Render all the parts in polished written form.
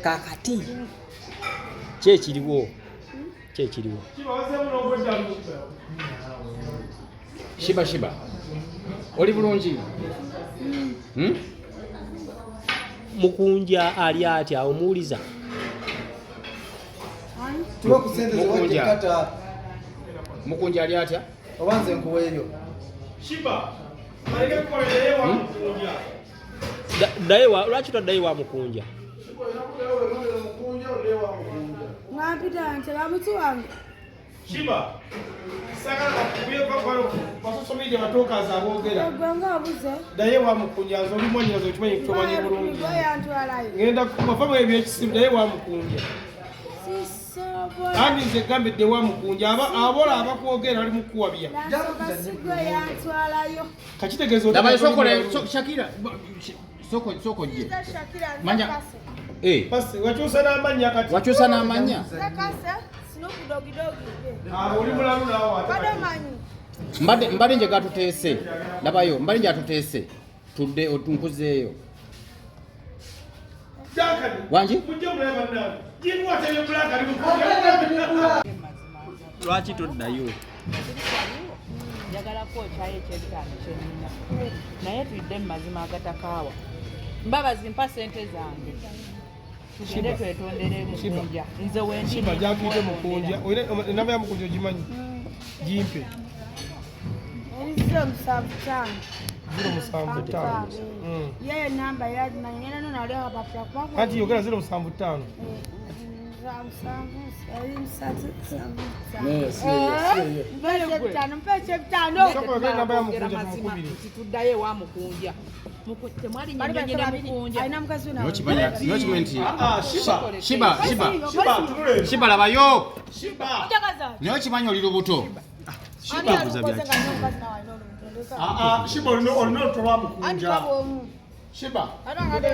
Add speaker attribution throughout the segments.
Speaker 1: Kakati ki ekiriwo? Ki ekiriwo?
Speaker 2: Shiba, Shiba, oli bulungi? Hmm?
Speaker 1: Mukunja ali atya? Omuwuliza?
Speaker 3: Tuwe ku sente
Speaker 2: Mukunja.
Speaker 3: zewajja.
Speaker 2: Mukunja ali atya?
Speaker 3: Oba nze nkuweeyo.
Speaker 4: Shiba, baleke kukolereyo wa Mukunja.
Speaker 1: Ddayo lwaki toddayo wa Mukunja?
Speaker 5: Mwampita nti bamuti wange.
Speaker 4: Shiba, sagala bakubye kwa social media batokaza aboogera.
Speaker 5: Gwe nga obuze.
Speaker 4: Ddayo wa Mukunja, nze oli mwannyinaze, okimanyi kutomanyi bulungi.
Speaker 5: Gwe yantwalayo.
Speaker 4: Ngenda kubafamu ebyekisimu, ddayo wa Mukunja.
Speaker 5: Sisobola.
Speaker 4: Anti nze gambidde wa Mukunja, abola abakwogera bali mu kukuwabya.
Speaker 5: Nansooka si gwe yantwalayo.
Speaker 4: Kakitegeeza
Speaker 2: Labayo, sokole Shakira, soko soko je.
Speaker 5: Nze Shakira, nze
Speaker 2: Manya.
Speaker 5: Kase.
Speaker 2: Eh,
Speaker 4: Basi wakyusa n'amannya kati.
Speaker 2: Wakyusa n'amannya.
Speaker 5: Nze Kase, Snoop Doggy Doggy.
Speaker 4: Ah, oli mulalu naawe ate.
Speaker 5: Bado manyi.
Speaker 2: Mbadde nje gatuteese. Labayo, mbadde nje atuteese. Tudde otunkuzeeyo.
Speaker 4: Duncan,
Speaker 2: Wangi?
Speaker 4: mujje mulabe bannange. Jimu atebye Black ali Mukunja.
Speaker 1: Lwaki toddayo?
Speaker 6: Njagala kwokyayo ekyebitaano kyenina, naye tuyidde mu mazima agatakaawa. Mbabazi, mpa sente zange tugende twetondere Mukunja. Nze wendi.
Speaker 4: Shiba, gyatuyite Mukunja. Olina enamba ya Mukunja ogimanyi? Gimpe.
Speaker 5: Eri 075.
Speaker 4: 075.
Speaker 5: Yeyo namba yagimanyi, ngenda no nali akapapula kubanga.
Speaker 4: Anti yogera 075.
Speaker 5: 7, eri 3, 7,
Speaker 3: Naye, si ye, si ye.
Speaker 5: 5. Mpa ekyebitaano, mpa ekyebitaano.
Speaker 4: Sooka oyogere enamba ya Mukunja
Speaker 6: Mazima
Speaker 4: tumukubire.
Speaker 6: nti tuddayo ewa Mukunja. Temwali nyonyi ne Mukunja.
Speaker 5: Alina mukazi we nawe.
Speaker 2: Naye okimanyi nti
Speaker 4: Ah, Shiba.
Speaker 2: Shiba, Shiba,
Speaker 4: Shiba, tunule.
Speaker 2: Shiba, labayo.
Speaker 4: Shiba.
Speaker 2: Naye okimanyi oli lubuto.
Speaker 5: Ani alukoze nga alina omukazi nawe alina olubuto? Ndeka.
Speaker 4: Ah, ah, Shiba, olina oluto lwa
Speaker 5: Ani
Speaker 4: Mukunja.
Speaker 5: kaba omu.
Speaker 4: Shiba,
Speaker 5: Ate nga
Speaker 4: olina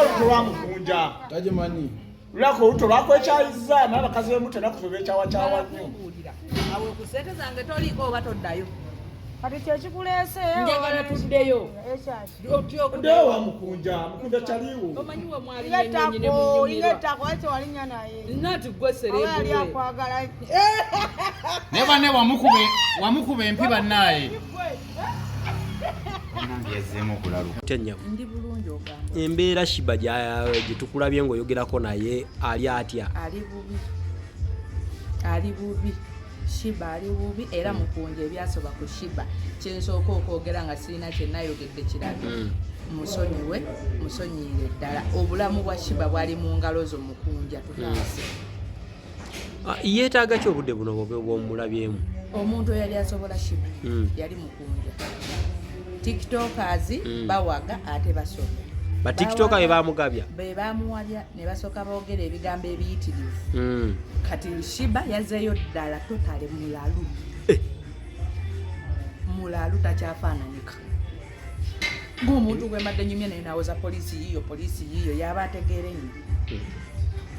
Speaker 4: oluto lwa Mukunja.
Speaker 3: Tagimanyi.
Speaker 4: Lulako oluto lwakwekyayizza n'abakazi b'embuto ennaku zo beekyawakyawa nnyo.
Speaker 6: Kubuulira awo ku sente zange toliiko oba toddayo?
Speaker 5: Kati kyekikuleese.
Speaker 6: Njagala tuddeyo.
Speaker 5: Ekyaki?
Speaker 6: Otya
Speaker 4: Oddeyo wa Mukunja, Mukunja kyaliwo.
Speaker 6: Omanyi we mwali nyonyi ne
Speaker 5: Ingetako,
Speaker 6: munyumirwa.
Speaker 5: ingetako, ate walinnya naye.
Speaker 6: Nati gwe
Speaker 5: Oba yali
Speaker 6: serebuwe.
Speaker 5: akwagala.
Speaker 2: Naye banne wamukuba empi bannaaye. Bannange yazzeemu okulaluka.
Speaker 1: Otya nnyabo?
Speaker 6: Ndi bulungi, ogamba.
Speaker 1: Embeera Shiba gye tukulabye ng'oyogerako naye, ali atya?
Speaker 6: Ali bubi, ali bubi. Shiba ali bubi era Mukunja, ebyasoba ku Shiba, kyensooka okwogera nga sirina kyenayogedde kirabe, musonyiwe, musonyiire ddala. Obulamu bwa Shiba bwali mu ngalo zo, Mukunja, tutaase.
Speaker 1: Ah, yeetaaga ki obudde buno bwomulabyemu?
Speaker 6: Omuntu eyali asobola Shiba yali Mukunja. Tiktokers bawaga ate basobya.
Speaker 1: Batiktoka be bamugabya?
Speaker 6: Be bamuwabya ne basooka boogera ebigambo ebiyitirivu. Kati Shiba yazeeyo ddala totale mulalu. Mulalu, takyafaananika ng'omuntu gwe mbadde nyumya naye. Nawoza poliisi yiyo, poliisi yiyo, yaba ategeera ennyo,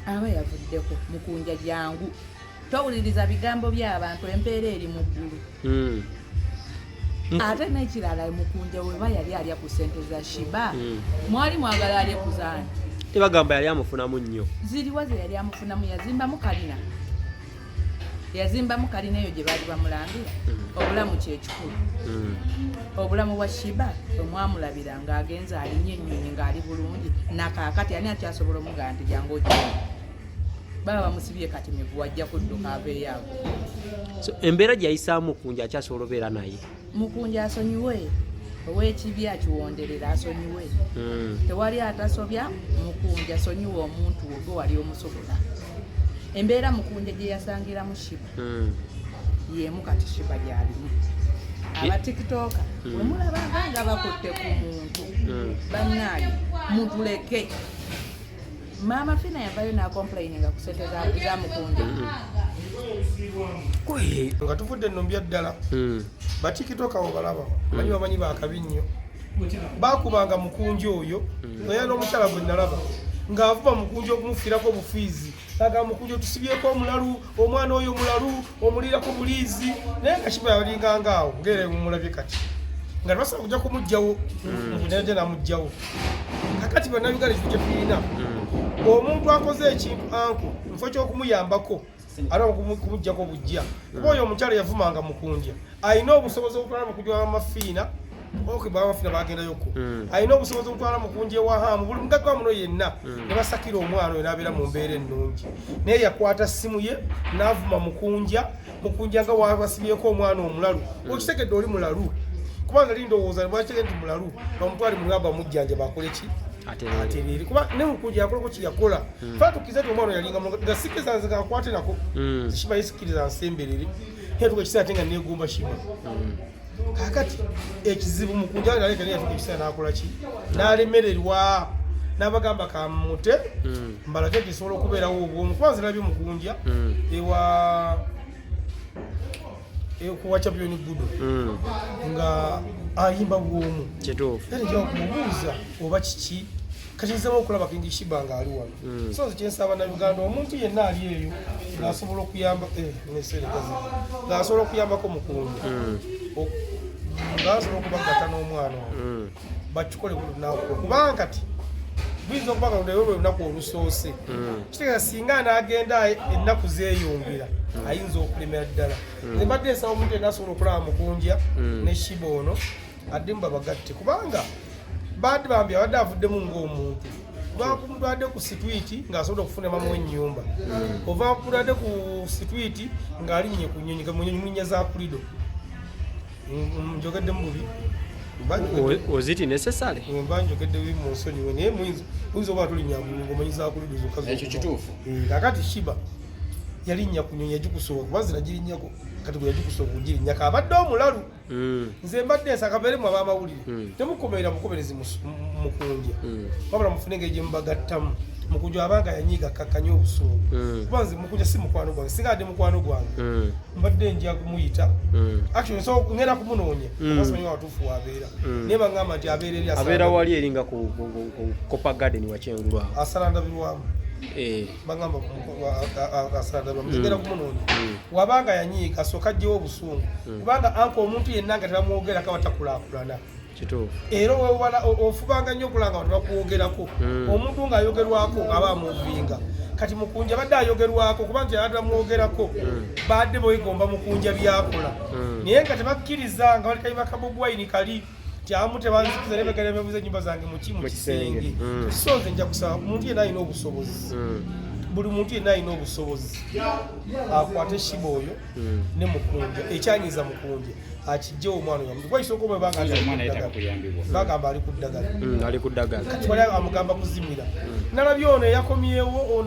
Speaker 6: aba yavuddeko. Mukunja, jangu, towuliriza bigambo by'abantu, empeera eri mu ggulu. Ate n'ekirala, Mukunja weba yali alya ku ssente za Shiba, mwali mwagala alye ku zaani?
Speaker 1: Tebagamba yali amufunamu nnyo?
Speaker 6: Ziriwa ze yali amufunamu? Yazimbamu kalina, yazimbamu kalina eyo gye baali bamulangira. Obulamu kyekikulu. Obulamu bwa Shiba bwe mwamulabira ng'agenze alinye ennyonyi ng'ali bulungi, nakaakati ani akyasobola omugamba nti jangu ogenda? Baba bamusibye kati miguwa, ajja kudduka aveeyo awo.
Speaker 1: So embeera gye yayisaamu, Mukunja akyasobola obeera naye?
Speaker 6: Mukunja asonyiwe, ow'ekibi akiwonderera, asonyiwe. Tewali atasobya. Mukunja, sonyiwa omuntu wo gwe wali omusobola. Embeera Mukunja gye yasangiramu Shiba yemu kati Shiba gyalimu. Abatikitoka wemulabanga nga bakutte ku muntu, bannaaye mutuleke. Maama Fina yavayo n'acomplaininga ku sente za Mukunja.
Speaker 4: Nga tuvudde ennombya ddala, batikitoka obalaba, manyi bamanyi bakabi nnyo. Bakubanga Mukunja oyo nga yana n'omukyala gwe nalaba ng'avuma Mukunja okumufiirako obufiizi, agamba Mukunja otusibyeko omulalu, omwana oyo mulalu, omulirako buliizi. Naye nga Shiba yalinganga awo ngaera mumulabye kati nga tebasobola kujja kumugjawo, Mukunja najja namugjawo. Kakati Bannayuganda, ekifu kye tulina, Omuntu akoze ekintu anko mufo kyokumuyambako ate okumugjako bujja, kuba oyo omukyala yavumanga Mukunja alina obusobozi obutwala Mukunja wamafiina bamafiina bagendayoko, alina obusobozi obutwala Mukunja ewahamu buli mugagga muno yenna ne basakira omwana oyo n'abeera mu mbeera ennungi. Naye yakwata simu ye n'avuma Mukunja, Mukunja nga wabasibyeko omwana omulalu. Okitegedde oli mulalu, kubanga nali ndowooza bwakitegedde nti mulalu bamutwale mulaba mujjanja bakole ki, atereere, kuba ne Mukunja yakolako kyeyakola. Fa tukkiriza nti omwana yalinga nga sikkiriza nze kankwate nako Shiba yesikiriza nsemberere yatuka ekiseera ate nga negomba Shiba. Kakati ekizibu Mukunja naleka naye yatuka ekiseera n'akola ki, n'alemererwa n'abagamba kamute mbalage nti nsobola okubeerawo obwomu, kuba nze nalabye Mukunja ewa kuwa Champion Gudo nga ayimba bwomu.
Speaker 1: Kituufu.
Speaker 4: Era nja kumubuuza oba kiki kati nzemu okulaba King Shiba nga ali wano. So nze kyensaba Bannayuganda, omuntu yenna ali eyo ng'asobola okuyamba ng'asobola okuyambako Mukunja, ng'asobola okubagatta n'omwana ono, bakikole buli lunaku, kubanga kati buyinza okuba nga luno lwe lunaku olusoose. Kitegeeza singa anaagenda ennaku zeeyongera ayinza okulemera ddala. Nze mbadde nsaba omuntu yenna asobola okulaba Mukunja ne Shiba ono addemu babagatte, kubanga badde bambi abadde avuddemu ng'omuntu lwakumutwadde ku street ng'asobola okufuna mamu ennyumba, ova kutwadde ku street ng'alinnye ku nnyonyi mu nnyonyi mulinnya za kulido. Njogeddemu bubi?
Speaker 1: Was it necessary?
Speaker 4: Mba njogedde bubi mu nsonyiwe, naye muyinza oba tulinnya ngomanyi za kulido zokka.
Speaker 2: Ekyo kituufu.
Speaker 4: Kakati Shiba yalinnya ku nnyonyi yagikusooka, kuba nze nagirinnyako, kati bwe yagikusooka okugirinnyako abadde omulalu. Nze mbadde nsaka beeremu ab'amawulire, temukomerera bukomerezi Mukunja, wabula mufune engeri gye mubagattamu. Mukunja abanga yanyiiga kakkanye obusungu, kuba nze Mukunja si mukwano gwange. Singa adde mukwano gwange mbadde nja kumuyita. Actually so ngenda kumunoonya oba simanyi watuufu wabeera, naye baŋŋamba nti abeera eri
Speaker 1: abeera wali eringa ku Copper Garden wakyengulu awo.
Speaker 4: Asala ndabirwamu. Bagamba asala ndabirwamu. Ngenda kumunoonya. Wabanga yanyiiga asooka aggyewo obusungu, kubanga anka omuntu yenna nga tebamwogerako aba takulaakulana.
Speaker 1: Kituufu.
Speaker 4: Era ofubanga nnyo okulanga abantu bakwogerako. Omuntu ng'ayogerwako aba amuvinga. Kati Mukunja badde ayogerwako, kuba nti abadde bamwogerako, badde bwegomba Mukunja byakola, naye nga tebakkiriza nga balikayima ka Bobi Wine kali nti abamu tebanzikiza naye bagala bebuuza ennyumba zange muki mu kisenge. So nze nja kusaba omuntu yenna alina obusobozi, buli muntu yenna alina obusobozi akwate Shiba oyo ne Mukunja. Ekyanyiza Mukunja akijjewo omwana oyo, kuba kisooka omwebanga bagamba ali ku ddagala.
Speaker 1: Ali ku ddagala.
Speaker 4: Kati wali amugamba kuzimira. Nalabye ono eyakomyewo,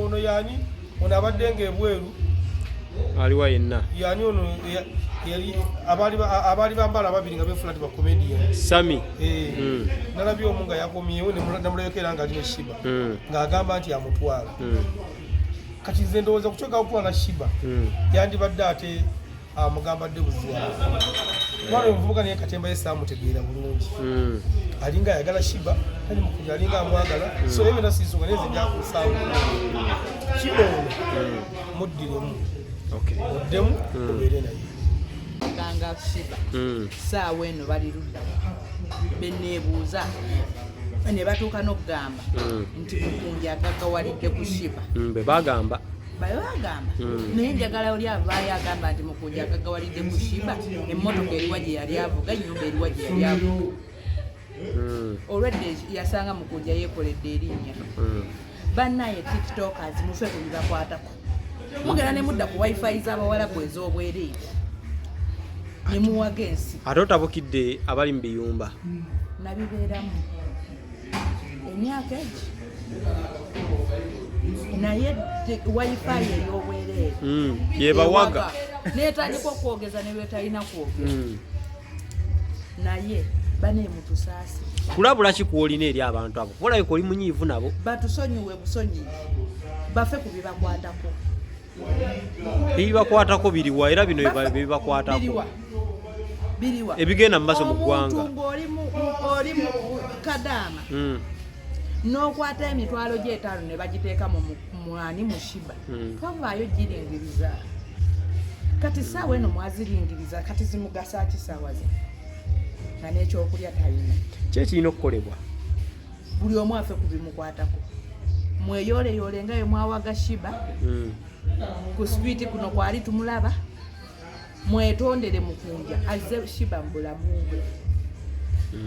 Speaker 4: ono yani ono abadde nga ebweru.
Speaker 1: Aliwa yenna?
Speaker 4: Yani ono yali abaali bambala ababiri nga befula ti bacomedian.
Speaker 1: Sami.
Speaker 4: Nalabye omu nga yakomyewo namulabeko era nga ali ne Shiba ng'agamba nti amutwala. Kati nze ndowooza kukyoga okutwala Shiba yandibadde ate amugamba dde buzibu mwana omuvubuka, naye katemba ye saamutegeera bulungi. Alinga ayagala Shiba ali Mukunja alinga amwagala, so ebyo byonna sinsonga, naye nze njakusaawo Shiba ono muddiremu, oddemu obeere naye.
Speaker 6: Ganga Shiba saawa eno bali luddawa? Beneebuuza ne batuuka n'okugamba nti Mukunja agaggawalidde ku Shiba.
Speaker 1: Bwe bagamba.
Speaker 6: Bagamba, naye njagala oli avaayo agamba nti Mukunja agaggawalidde ku Shiba, emmotoka eriwa gye yali avuga, ennyumba eriwa gye yali avuga? Olwedde yasanga Mukunja yeekoledde erinnya. Bannaye TikTokers, mufe ku bibakwatako. Mugenda ne mudda ku wifi z'abawalabu ez'obwereere ne muwaga ensi.
Speaker 1: Ate otabukidde abali mu biyumba.
Speaker 6: Nabibeeramu emyaka egi, naye wifi ey'obwereere
Speaker 1: yebawaga.
Speaker 6: Netandika okwogeza ne lwetalina kwogera. Naye banemutusaasi.
Speaker 1: Kulabula ki kwolina eri abantu abo, kuba olabika oli munyiivu nabo?
Speaker 6: Batusonyiwe busonyiyi, bafe ku bibakwatako.
Speaker 1: Ebibakwatako biriwa? Era bino bibakwatako.
Speaker 6: Biriwa? Biriwa?
Speaker 1: Ebigenda mu maaso mu ggwanga.
Speaker 6: Omuntu ng'oli oli mu kadaama n'okwata emitwalo gy'etaano ne bagiteeka mu mwani mu Shiba, twavaayo giringiriza. Kati saawa eno mwaziringiriza, kati zimugasa ki saawa ze nga n'ekyokulya talina?
Speaker 1: Ki ekirina okukolebwa?
Speaker 6: Buli omu afe ku bimukwatako. Mweyoleyole nga yemwawaga Shiba ku street kuno kwali tumulaba. Mwetondere Mukunja azze Shiba mu bulamu bwe,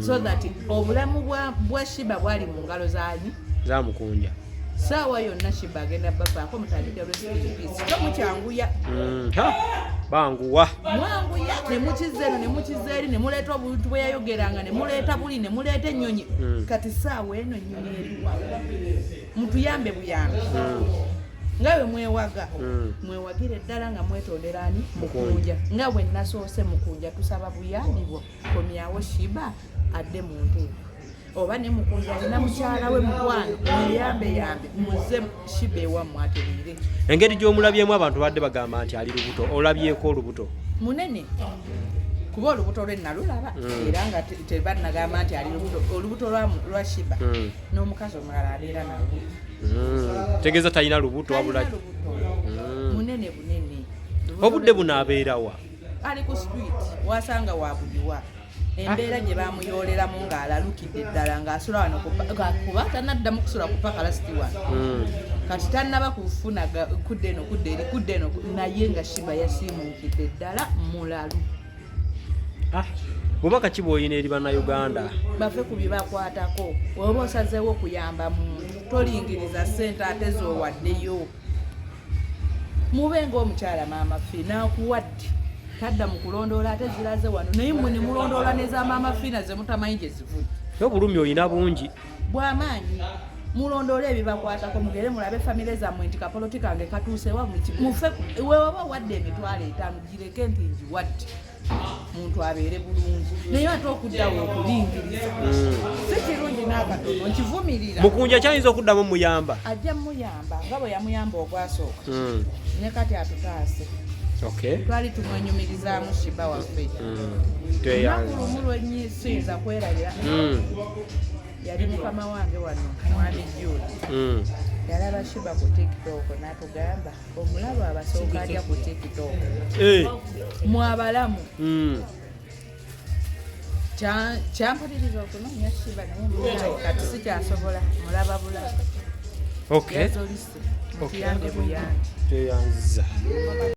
Speaker 6: so that obulamu bwa Shiba bwali mu ngalo zanyu.
Speaker 1: Zamukunja.
Speaker 6: Saawa yonna Shiba agenda bafaako, mutandike rest in peace. Kyo mukyanguya.
Speaker 1: Ha, banguwa.
Speaker 6: Mwanguya ne mukiza eno ne mukiza eri, ne muleeta obuntu bwe yayogeranga, ne muleeta buli, ne muleeta ennyonyi. Kati saawa eno ennyonyi eriwa? Mutuyambe buyambi nga bwe mwewaga. Mwewagire ddala nga mwetondera ani? Mukunja. Nga bwe nasoose, Mukunja tusaba buyambi bwo, komyawo Shiba adde mu nteeko. Oba ne Mukunja alina mukyala we, mukwano, mweyambe yambe muze Shiba ewammwe atereere.
Speaker 1: Engeri gy'omulabyemu, abantu badde bagamba nti ali lubuto. Olabyeko olubuto?
Speaker 6: Munene, kuba olubuto lwe nalulaba era nga tebannagamba nti ali lubuto. Olubuto lwa Shiba n'omukazi omulala abeera nalwo.
Speaker 1: Tegeeza talina lubuto wabula
Speaker 6: Talina lubuto. Munene bunene. Lubuto
Speaker 1: Obudde buno abeerawa?
Speaker 6: Ali ku street, wasanga wabuliwa embeera gye bamuyoleramu ng'alalukidde ddala, ng'asula wano kuba tanaddamu kusula ku pakalasiti wano. Kati tannaba kufuna kudda eno, kudda eri, kudda eno, naye nga Shiba yasiimuukidde ddala mulalu.
Speaker 1: Ah, bubaka ki bw'olina eri Bannayuganda?
Speaker 6: Bafe ku bye bakwatako. Oba osazeewo okuyamba muntu, tolingiriza ssente ate z'owaddeyo. Mube ng'omukyala Maama Fiina, akuwadde tadda mu kulondoola ate ziraze wano, naye mmwe ne mulondoola neza Maama Fiina ze mutamanyi gye zivudde.
Speaker 1: Naye obulumi olina bungi.
Speaker 6: Bw'amaanyi. Mulondoole ebibakwatako, mugere mulabe famire zammwe nti kapoloti kange katuusewa muki. Mufe wewaba wadde 50,000, gireke nti ngiwadde muntu abeere bulungi, naye ate okuddawo okulingiriza si kirungi n'akatono, nkivumirira.
Speaker 1: Mukunja kyayinza okuddamu muyamba?
Speaker 6: Ajja muyamba nga bwe yamuyamba ogwasooka. Ne kati atutaase. Twali tumwenyumirizaamu Shiba waffe. Lunaku
Speaker 1: Tweyanza.
Speaker 6: lumu lwenyisiyinza kwerabira, yali mukama wange wano, mwami Jude, yalaba Shiba ku TikTok n'atugamba, "Omulaba abasooka atya ku TikTok?" Mwabalamu. Kyampaliriza okunoonya Shiba, naye munaye kati sikyasobola mulaba bulabi. Yazolise, mutuyambe buyambi.
Speaker 1: Tweyanza.